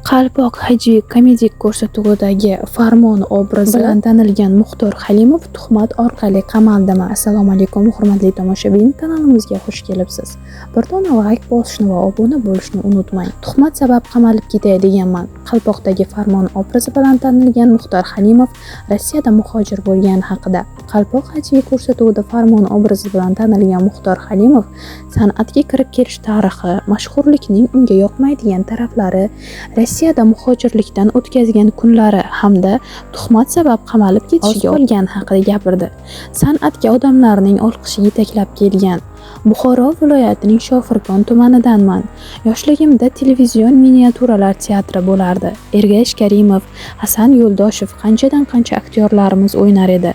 Qalpoq hajviy komedik ko'rsatuvidagi Farmon obrazi bilan tanilgan Muxtor Halimov tuhmat orqali qamaldimi? Assalomu alaykum, hurmatli tomoshabin, kanalimizga xush kelibsiz. Bir dona layk bosishni va obuna bo'lishni unutmang. Tuhmat sabab qamalib ketay deganman. Qalpoqdagi Farmon obrazi bilan tanilgan Muxtor Halimov Rossiyada muhojir bo'lgani haqida. Qalpoq hajviy ko'rsatuvida Farmon obrazi bilan tanilgan Muxtor Halimov san'atga kirib kelish tarixi, mashhurlikning unga yoqmaydigan taraflari, Rossiyada muhojirlikdan o'tkazgan kunlari hamda tuhmat sabab qamalib ketishiga olgani haqida gapirdi. San'atga odamlarning olqishi yetaklab kelgan. Buxoro viloyatining Shofirkon tumanidanman. Yoshligimda televizion miniatyuralar teatri bo'lardi. Ergash Karimov, Hasan Yo'ldoshev, qanchadan qancha aktyorlarimiz o'ynar edi.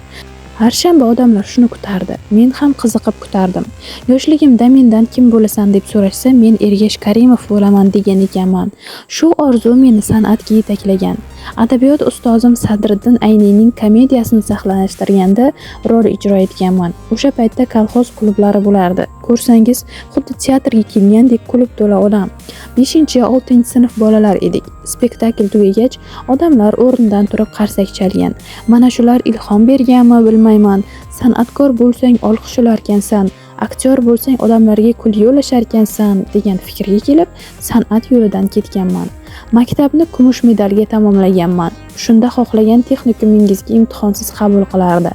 Har shanba odamlar shuni kutardi. Men ham qiziqib kutardim. Yoshligimda mendan kim bo'lasan deb so'rashsa, men Ergash Karimov bo'laman degan ekanman. Shu orzu meni san'atga yetaklagan. Adabiyot ustozim Sadriddin Ayniyning komediyasini sahnalashtirganda rol ijro etganman. O'sha paytda kolxoz klublari bo'lardi. Ko'rsangiz, xuddi teatrga kelgandek klub to'la odam. 5-6-sinf bolalar edik. Spektakl tugagach, odamlar o'rnidan turib qarsak chalgan. Mana shular ilhom berganmi, bilmayman. San'atkor bo'lsang olqish olarkansan, aktyor bo'lsang odamlarga kulgi ulasharkansan degan fikrga kelib, san'at yo'lidan ketganman. Maktabni kumush medalga tamomlaganman. Shunda xohlagan texnikumingizga imtihonsiz qabul qilardi.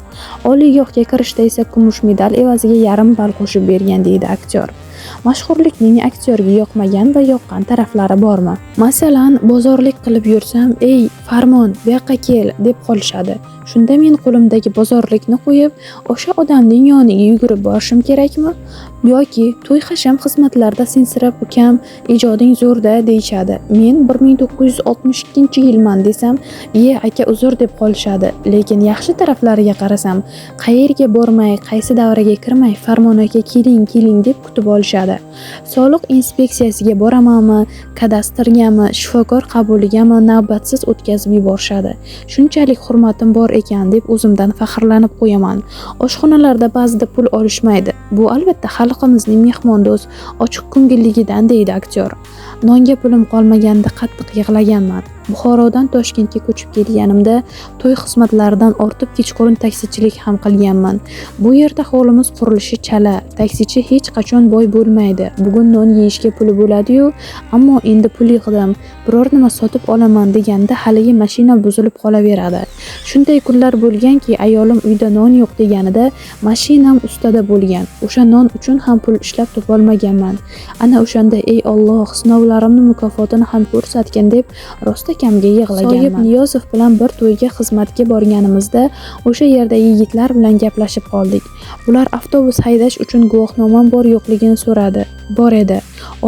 Oliygohga kirishda esa kumush medal evaziga yarim ball qo'shib bergan, deydi aktyor. Mashhurlikning aktyorga yoqmagan va yoqqan taraflari bormi? Masalan, bozorlik qilib yursam, "Ey, Farmon, bu yoqqa kel" deb qolishadi. Shunda men qo'limdagi bozorlikni qo'yib, o'sha odamning yoniga yugurib borishim kerakmi? Yoki to'y hasham xizmatlarda sensirab, "Ukam, ijoding zo'rda" deyishadi. Men 1962-yilman desam, "Iye, aka, uzr" deb qolishadi. Lekin yaxshi taraflariga qarasam, qayerga bormay, qaysi davraga kirmay, "Farmon aka, keling, keling" deb kutib olishadi. Soliq inspeksiyasiga boramanmi, kadastrgami, shifokor qabuligami navbatsiz o'tkazib yuborishadi. Shunchalik hurmatim bor ekan deb o'zimdan faxrlanib qo'yaman. Oshxonalarda ba'zida pul olishmaydi. Bu albatta xalqimizning mehmondo'st, ochiq ko'ngilligidan, deydi aktyor. Nonga pulim qolmaganda qattiq yig'laganman. Buxorodan Toshkentga ko'chib kelganimda to'y xizmatlaridan ortib kechqurun taksichilik ham qilganman. Bu yerda hovlimiz qurilishi chala, taksichi hech qachon boy bo'lmaydi. Bugun non yeyishga puli bo'ladi-yu, ammo endi pul yig'dim, biror nima sotib olaman deganda haligi mashina buzilib qolaveradi. Shunday kunlar bo'lganki, ayolim uyda non yo'q deganida mashinam ustada bo'lgan. O'sha non uchun ham pul ishlab topolmaganman. Ana o'shanda ey Alloh, sinovlarimni mukofotini ham ko'rsatgin deb rostakamga yig'laganman. Soyib Niyozov bilan bir to'yga xizmatga borganimizda o'sha yerda yigitlar bilan gaplashib qoldik. Ular avtobus haydash uchun guvohnomam bor yo'qligini so'radi. Bor edi.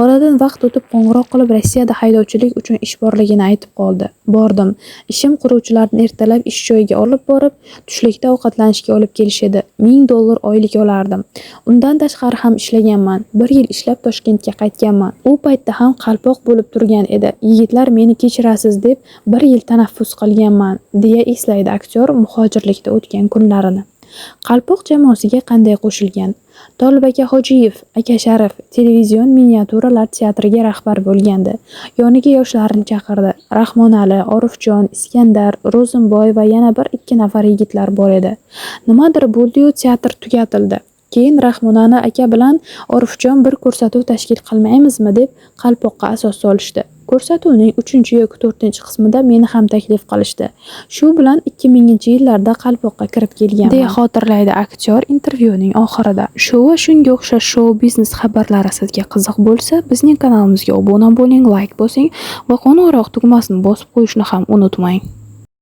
Oradan vaqt o'tib qo'ng'iroq qilib Rossiyada haydovchilik uchun ish borligini aytib qoldi. Bordim. Ishim quruvchilarni ertalab ish joyiga olib borib, tushlikda ovqatlanishga olib kelish edi. $1000 oylik olardim. Undan tashqari ham ishlaganman. Bir yil ishlab Toshkentga qaytganman. U paytda ham qalpoq bo'lib turgan edi. Yigitlar meni kechirasiz deb bir yil tanaffus qilganman, deya eslaydi aktyor muhojirlikda o'tgan kunlarini. Qalpoq jamoasiga qanday qo'shilgan? Tolib aka Hojiyev, aka Sharif televizion miniatyuralar teatriga rahbar bo'lgandi. Yoniga yoshlarni chaqirdi. Rahmonali, Orifjon, Iskandar, Ro'zimboy va yana bir ikki nafar yigitlar bor edi. Nimadir bo'ldi-yu, teatr tugatildi. Keyin Rahmonali aka bilan Orifjon bir ko'rsatuv tashkil qilmaymizmi deb Qalpoqqa asos solishdi. Ko'rsatuvning 3 yoki 4-qismida meni ham taklif qilishdi. Shu bilan 2000-yillarda Qalpoqqa kirib kelganman, deya xotirlaydi aktyor intervyuning oxirida. Shu va shunga o'xshash shou biznes xabarlari sizga qiziq bo'lsa, bizning kanalimizga obuna bo'ling, layk bosing va qo'ng'iroq tugmasini bosib qo'yishni ham unutmang.